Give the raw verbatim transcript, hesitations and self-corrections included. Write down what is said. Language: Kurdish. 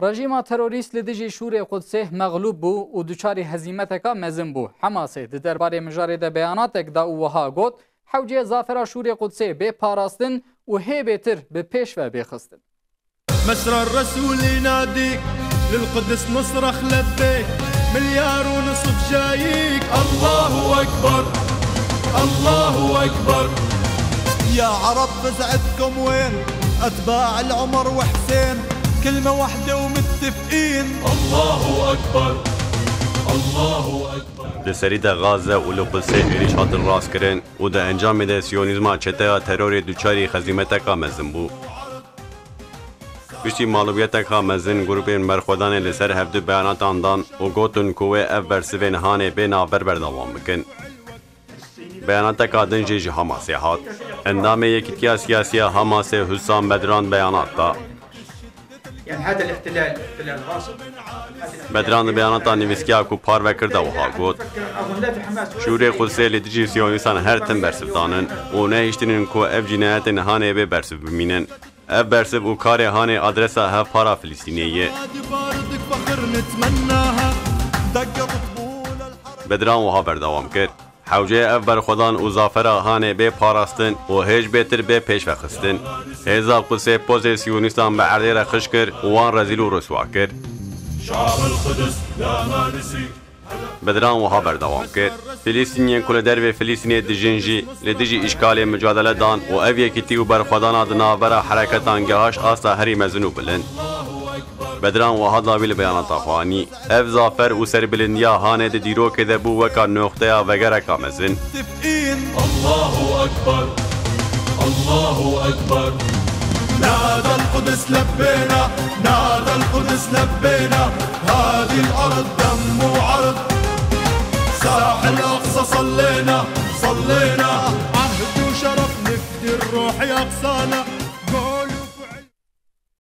Rejîma terorîst li dijî Şûrê Qudsê mexlûb bû û duçarî hezîmeteka mezin bû. Hemasê di derbarê mijarê de beyanatek da û wiha got, Hewceyê zafera Şûrê Qudsê bê parastin û hê bêtir bi pêş ve bê xistin. مسرى الرسول يناديك، للقدس نصرخ لبيك، مليار ونصف جاييك. الله أكبر، الله أكبر. يا عرب فزعتكم وين؟ أتباع العمر وحسين، كلمة واحدة ومتفقين. الله أكبر، الله أكبر. Di serî de Gaze û li Qudsê êrîş hatin rastkirin û di encamê de Siyonîzma çeteya terorê duçarî xezîmeteka mezin bû. Piştî mağlubiyeteka mezin, grûpên berxwedanê li ser hevdu beyanatan dan û gotin ku wê ev bersivên hanê bê navber berdewam bikin. Beyanateka din jî ji Hamasê hat. Endamê Yekîtiya Siyasî ya Hamasê Hussam Bedran beyanat da. يعني هذا الاحتلال، احتلال غاصب. Bedran di beyanata nivîskiya ku parve kir de wiha got, Şûrê Qudsê li dijî Siyonîstan her tim bersivdan in û nehiştînin ku ev cînayetên hanê bê bersiv bimînin. Ev bersiv û karê hanê adresa hevpara Filistînê ye. Bedran wiha berdewam kir, Hewceyê ev berxwedan û zafera hanê bê parastin û hêj bêtir bê pêş ve xistin. Hêza Qudsê pozê Siyonîstan bi erdê re xişk kir û wan rezîl û riswa kir. شعب القدس لا ما نسي. Bedran wiha berdewam kir, Filistîniyên ku li dervê Filistînê dijin jî li dijî îşkalê micadele dan û ev yekîtî û berxwedana di navbera hereketan gihaşt asta herî mezin û bilind. Bedran wiha dawî li beyanata xwe anî, Ev zafer û serbilindiya hanê di dîrokê de bû weka noxteya vegereka mezin. الله أكبر، الله أكبر. نادى القدس لبينا، نادى القدس لبينا. هذه الأرض دم وعرق، ساحل الأقصى صلينا، صلينا. عهد وشرف نفدي الروح يا أقصانا.